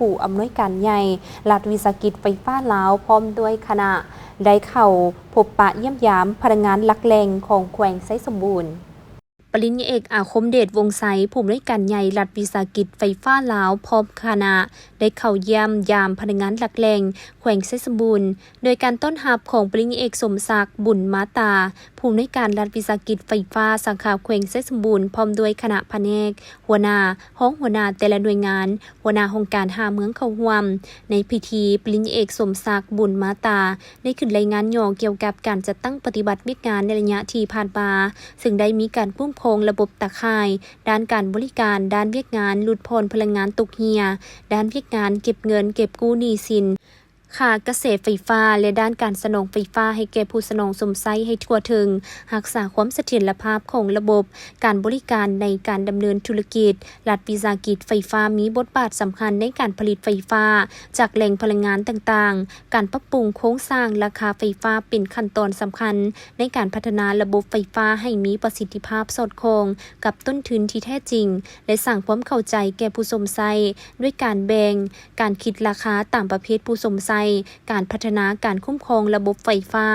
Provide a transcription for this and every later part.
ຜູ້ອຳນວຍການໃຫຍ່ລັດວິສາຫະກິດໄຟຟ້າລາວ ພ້ອມດ້ວຍຄະນະ ໄດ້ເຂົ້າພົບປະຢ້ຽມຢາມພະນັກງານຫຼັກແຫຼ່ງຂອງແຂວງໄຊສົມບູນ. ປະລິນຍາເອກ ອາຄົມເດດ ວົງໄຊ ຜູ້ອຳນວຍການໃຫຍ່ລັດວິສາຫະກິດໄຟຟ້າລາວ ພ້ອມຄະນະ ໄດ້ເຂົ້າຢ້ຽມຢາມພະນັກງານຫຼັກແຫຼ່ງແຂວງໄຊສົມບູນ ໂດຍການຕ້ອນຮັບຂອງປະລິນຍາເອກ ສົມສັກ ບຸນມາຕາ ຜູ້ອຳນວຍການລັດວິສາຫະກິດໄຟຟ້າສາຂາແຂວງໄຊສົມບູນ ພ້ອມດ້ວຍຄະນະພະແນກ, ຫົວໜ້າ, ຮອງຫົວໜ້າແຕ່ລະໜ່ວຍງານ, ຫົວໜ້າຫ້ອງການຫ້າເມືອງເຂົ້າຮ່ວມ. ໃນພິທີ, ປະລິນຍາເອກ ສົມສັກ ບຸນມາຕາ ໄດ້ຂຶ້ນລາຍງານຫຍໍ້ກ່ຽວກັບການຈັດຕັ້ງປະຕິບັດວຽກງານໃນໄລຍະທີ່ຜ່ານມາ, ເຊິ່ງໄດ້ມີການຄຸ້ມຄອງລະບົບຕາຂ່າຍ, ດ້ານການບໍລິການ, ດ້ານວຽກງານຫຼຸດຜ່ອນພະລັງງານຕົກເຮ່ຍ, ດ້ານວຽກງານເກັບເງິນເກັບກູ້ໜີ້ສິນ, ຄ່າກະແສໄຟຟ້າ ແລະ ດ້ານການສະໜອງໄຟຟ້າໃຫ້ແກ່ຜູ້ສະໜອງຊົມໃຊ້ໃຫ້ທົ່ວເຖິງ, ຮັກສາຄວາມສະຖຽນລະພາບຂອງລະບົບການບໍລິການໃນການດຳເນີນທຸລະກິດ. ລັດວິສາຫະກິດໄຟຟ້າມີບົດບາດສຳຄັນໃນການຜະລິດໄຟຟ້າຈາກແຫຼ່ງພະລັງງານຕ່າງໆ, ການປັບປຸງໂຄງສ້າງລາຄາໄຟຟ້າເປັນຂັ້ນຕອນສຳຄັນໃນການພັດທະນາລະບົບໄຟຟ້າໃຫ້ມີປະສິດທິພາບສອດຄ່ອງກັບຕົ້ນທຶນທີ່ແທ້ຈິງ ແລະ ສ້າງຄວາມເຂົ້າໃຈແກ່ຜູ້ຊົມໃຊ້ ດ້ວຍການແບ່ງ ການຄິດລາຄາຕາມປະເພດຜູ້ຊົມໃຊ້, ການພັດທະນາການຄຸ້ມຄອງລະບົບໄຟຟ້າ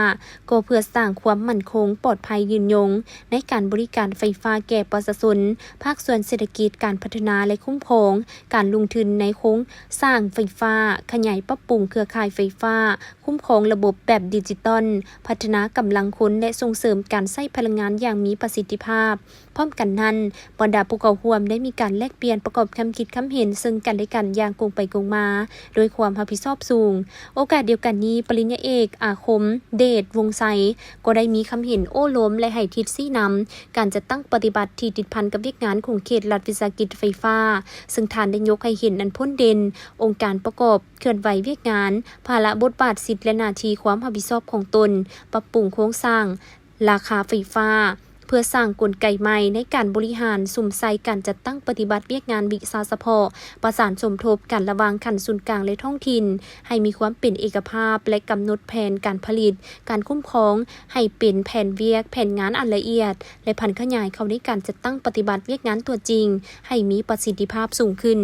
ກໍເພື່ອສ້າງຄວາມໝັ້ນຄົງ, ປອດໄພ, ຍືນຍົງ ໃນການບໍລິການໄຟຟ້າແກ່ປະຊາຊົນ, ພາກສ່ວນເສດຖະກິດ, ການພັດທະນາ ແລະ ຄຸ້ມຄອງ, ການລົງທຶນໃນໂຄງສ້າງໄຟຟ້າ, ຂະຫຍາຍປັບປຸງເຄືອຂ່າຍໄຟຟ້າ, ຄຸ້ມຄອງລະບົບແບບດິຈິຕອນ, ພັດທະນາກຳລັງຄົນ ແລະ ສົ່ງເສີມການໃຊ້ພະລັງງານຢ່າງມີປະສິດທິພາບ. ພ້ອມກັນນັ້ນ, ບັນດາຜູ້ເຂົ້າຮ່ວມໄດ້ມີການແລກປ່ຽນປະກອບຄຳຄິດຄຳເຫັນເຊິ່ງກັນແລະກັນຢ່າງກົງໄປກົງມາ ດ້ວຍຄວາມຮັບຜິດຊອບສູງ. ໂອກາດດຽວກັນນີ້, ປະລິນຍາເອກ ອາຄົມເດດ ວົງໄຊ ກໍໄດ້ມີຄຳເຫັນໂອ້ລົມ ແລະ ໃຫ້ທິດຊີ້ນຳການຈັດຕັ້ງປະຕິບັດທີ່ຕິດພັນກັບວຽກງານຂົງເຂດລັດວິສາຫະກິດໄຟຟ້າ, ເຊິ່ງທ່ານໄດ້ຍົກໃຫ້ເຫັນອັນພົ້ນເດັ່ນ ອົງການປະກອບເຄື່ອນໄຫວວຽກງານ, ພາລະບົດບາດ, ສິດ ແລະ ໜ້າທີ່ຄວາມຮັບຜິດຊອບຂອງຕົນ, ປັບປຸງໂຄງສ້າງ ລາຄາໄຟຟ້າ ເພື່ອສ້າງກົນໄກໃໝ່ໃນການບໍລິຫານ, ສຸມໃສ່ການຈັດຕັ້ງປະຕິບັດວຽກງານວິຊາສະເພາະ, ປະສານສົມທົບກັນລະຫວ່າງຂັ້ນສູນກາງ ແລະ ທ້ອງຖິ່ນ ໃຫ້ມີຄວາມເປັນເອກະພາບ ແລະ ກຳນົດແຜນການຜະລິດ, ການຄຸ້ມຄອງ ໃຫ້ເປັນແຜນວຽກ, ແຜນງານອັນລະອຽດ ແລະ ຜັນຂະຫຍາຍເຂົ້າໃນການຈັດຕັ້ງປະຕິບັດວຽກງານຕົວຈິງ ໃຫ້ມີປະສິດທິພາບສູງຂຶ້ນ.